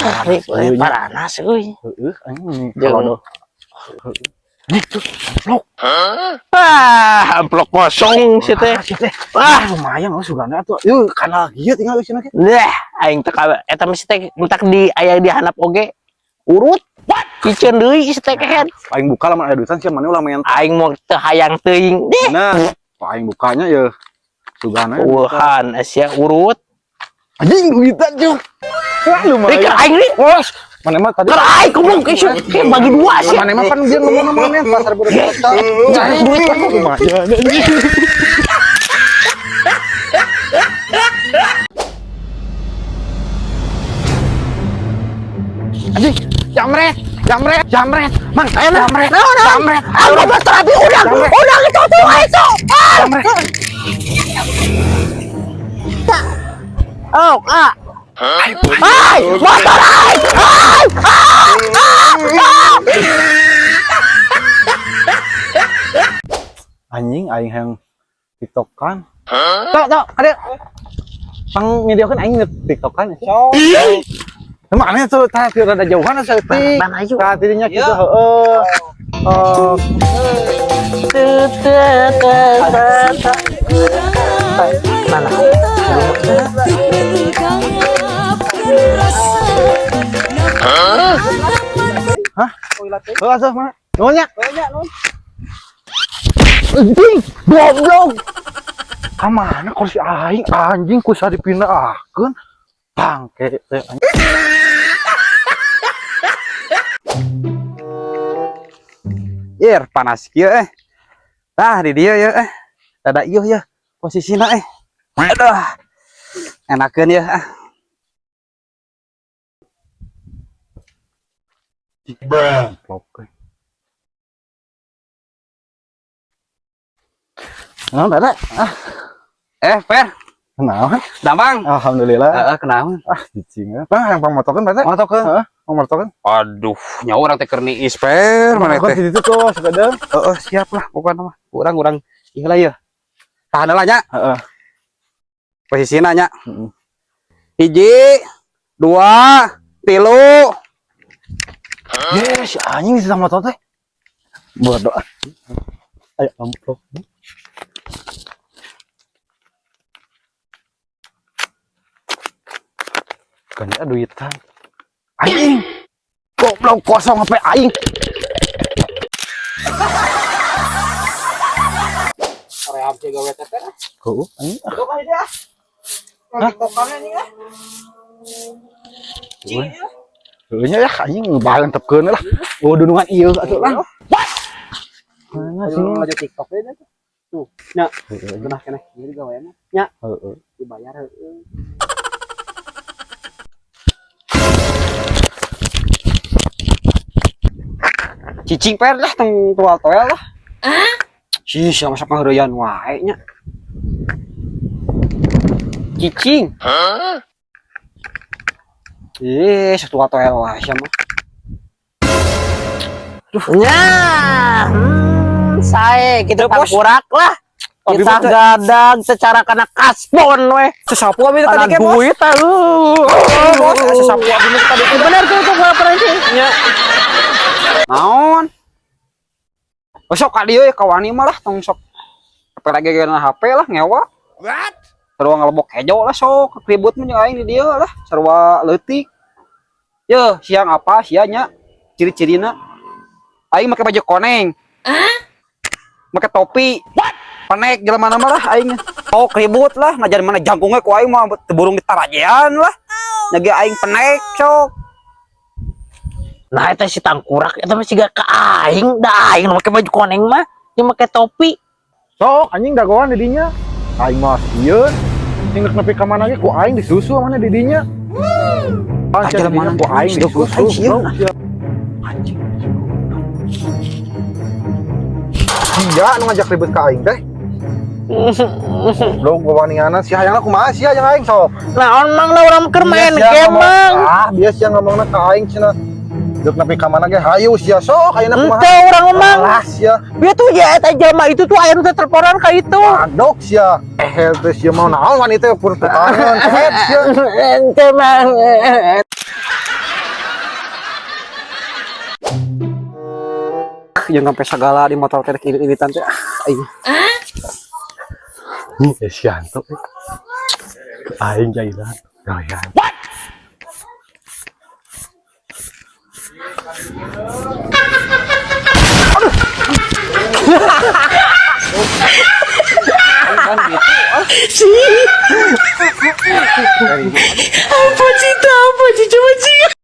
Tarik we paranas euy. Heeh, anjing. Jeung- Nih tuh, amplop. Ah, amplop kosong sih teh. Ah, sih teh. Ah, Lumayan oh sugana atuh. Yeuh, kanal kieu tinggal eusina ge. Dah, aing teh kawe eta mah si teh entak di aya di handap oge. Urut. Piceun deui si teh kehed. Aing buka lamun aya duitan sia mana ulah main. Aing mau teu hayang teuing. Deh. Nah, aing bukanya ya. Sugana. Wuhan sia urut. Anjing duitan cuy. Wah, lumayan. Rika aing nih. Wah, mana mah tadi. Keur aing goblok ieu kayak bagi dua sih. Mana mah pan dia ngomong mana pasar budak kota. Cari duit lah. Lumayan. Anjing, jamret, jamret, jamret. Mang, Ayo nah. jamret, Nah, nah. jamret. Ah, goblok terapi udang. Jamret. Udang itu tuh itu. Ah. Jamret. Oh, ah. Hai, motor aing. Hai. Ah, ah, ah. Anjing aing hayang TikTokan. Tok, tok, ada. Pang videokeun aing TikTokan. Sok. Emang aneh tuh, tah teu rada jauhan asa eutik. Ban ayo. Tah tidinya kitu heeh. Eh, Teu, teu, teu, teu, teu. Mana? Hah? Heeh, asuh mana? Nuhun nya. Banyak non. Anjing, goblok. Ka mana kursi aing anjing kusa dipindahkeun. Bangke teh anjing. Yer panas kieu eh. Tah di dieu ye eh. Rada ieuh ye posisina eh. Aduh. Enakeun ye ah. Goblok. Naon tadi? Ah, Eh, Fer, naon? damang. Alhamdulillah. Heeh, kunaon? Ah, cicing. Bang, yang pangmotokeun berarti? Motokeun. Heeh, pangmotokeun. Aduh, nya urang teh keur niis, Fer, mana Motokeun teh. di ditu tuh sakedeung. Heeh, siap lah pokokna mah. Urang-urang ieu lah ye. Tahan heula nya, Heeh. posisina nya. Heeh. Hiji, dua, tilu. Yes, anjing di motor teh. Bodoh. Ayo amplop. Kan ya duitan. Anjing. Goblok kosong HP aing. Rehab sih gawe teh. Heeh, anjing. Tuh kan dia. Hah? TikTokannya nih ah. Heeh nya ya anjing baheula tepkeun lah. Oh dunungan ieu atuh lah. Mana sih? Ayo TikTok we tuh. Tuh, nya, Heeh. genah keneh ieu gaweana. Nya, Heeh. dibayar heeh. Cicing per lah tong toel-toel lah. Sih, sama sok ngaheureuyan wae nya. Cicing. Ih, sok toel wae sia mah. Nya, sae kita Teu, Bos. tangkurak lah. Abi Kita mah teh- gadag secara kana kasbon weh. Sesapu abi teh Kana tadi ke, Bos. duit ah. Oh, Bos, sesapu abi mah tadi. Bener tuh tuh gua pernah sih. Nya. Naon? Oh, sok ka dieu kawani mah lah tong sok apalagi geuna HP lah ngewa. What? Sarua ngelebok hejo lah sok ribut mah jeung aing di dieu lah sarua leutik. Yeuh, siang apa sia nya ciri-cirina? Aing make baju koneng. Make topi. Penek jelema mah lah aing. Oh, ribut lah ngajar mana jangkungnya ku aing mah teu burung ditarajean lah. Nyage aing penek sok. Nah, eta si tangkurak eta mah siga ka aing, da aing nu make baju koneng mah, jeung make topi. Sok anjing dagoan di dinya. Aing mah sieun. Sing rek nepi ka mana ge ku aing disusu mana di dinya. Ah, Aja di dinya mana ku aing disusu, disusu. aing sieun. Goblok, sia. Anjing. Sia nu ngajak ribut ka aing teh. Goblok wawaniana sia hayangna kumaha sia jeung aing sok. Naon mang lah urang keur main Sia game ngomong- mang. Ah, biasa sia ngomongna ka aing cenah. Dek nepi ka mana ge hayu sia sok ayeuna kumaha. Ente urang mang. Alah sia. Dia tuh ya eta jelema itu tuh aya nu teh teleponan ka itu. Adok sia. Eh teh sia mau naon wanita pur tukangan. Eh sia. Ente mang. Jeung sampai sagala di motor teh irit-iritan teh. Ah, aing. Nih, si Yanto. Aing jailan. Goyang. Kan gitu. Apa sih, apa sih, coba sih.